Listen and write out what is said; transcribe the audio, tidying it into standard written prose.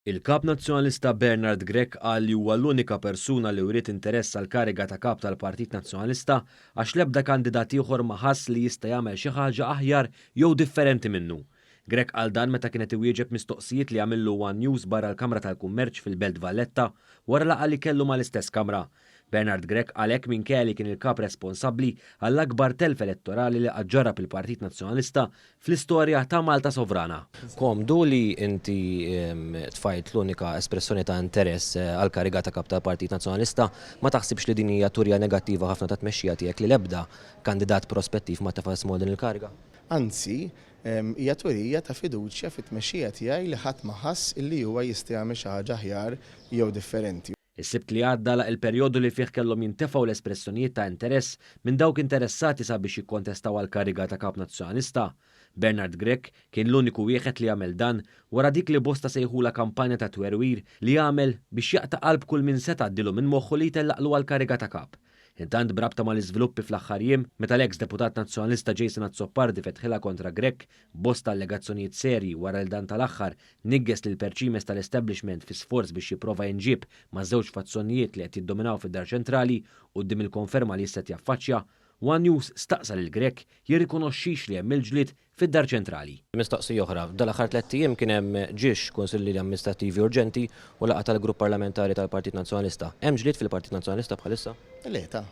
Il-Kap Nazzjonalista Bernard Grech qal li huwa l-unika persuna li wriet interess għall-kariga ta' Kap tal-Partit Nazzjonalista għax l-ebda kandidat ieħor ma ħass li jista' jagħmel xi ħaġa aħjar jew differenti minnu. Grech qal dan meta kien qed iwieġeb mistoqsijiet li għamillu one News barra l-Kamra tal-Kummerċ fil-Belt Valletta wara laqgħa li kellu mal-istess Kamra. Bernard Grech qal hekk minkejja li kien il-Kap responsabbli għall-akbar telf elettorali li qatt ġarrab il-Partit Nazzjonalista fl-istorja ta' Malta sovrana. Komdu li inti tfajt l-unika espressjoni ta' interess għall-kariga ta' Kap tal-Partit Nazzjonalista, ma taħsibx li din hija turija negattiva ħafna tat-tmexxija tiegħek li l-ebda kandidat prospettiv ma tefa' ismu għal din il-kariga? Anzi, hija turija ta' fiduċja fit-tmexxija tiegħi li ħadd ma ħass illi huwa jista' jagħmel xi ħaġa aħjar jew differenti. Is-Sibt li għadda għalaq il-perjodu li fih kellhom jintefgħu l-espressjonijiet ta' interess minn dawk interessati sabiex jikkontestaw għall-kariga ta' Kap Nazzjonalista. Bernard Grech kien l-uniku wieħed li għamel dan wara dik li bosta sejħulha kampanja ta' twerwir li għamel biex jaqta' qalb kull min seta' għaddielu minn moħħu li jtellaqlu għall-kariga ta' Kap. Intant b'rabta mal-iżviluppi fl-aħħar jiem, meta l-eks Deputat Nazzjonalista Jason Azzopardi fetħilha kontra Grech b'bosta allegazzjonijiet serji wara li dan tal-aħħar nigges lil perċimes tal-establishment fi sforz biex jipprova jinġieb ma' żewġ fazzjonijiet li qed jiddominaw fid-Dar Ċentrali quddiem il-konferma li issa qed jaffaċċja, One News staqsa lil Grech jirrikonoxxix li hemm il-ġlied fid-Dar Ċentrali. Mistoqsija oħra, F'dal-aħħar tlett ijiem kien hemm ġiex kunsillieri amministrattivi urġenti u laqgħa tal-grupp parlamentari tal-Partit Nazzjonalista. Hemm ġlied fil-Partit Nazzjonalista bħalissa? Le ta.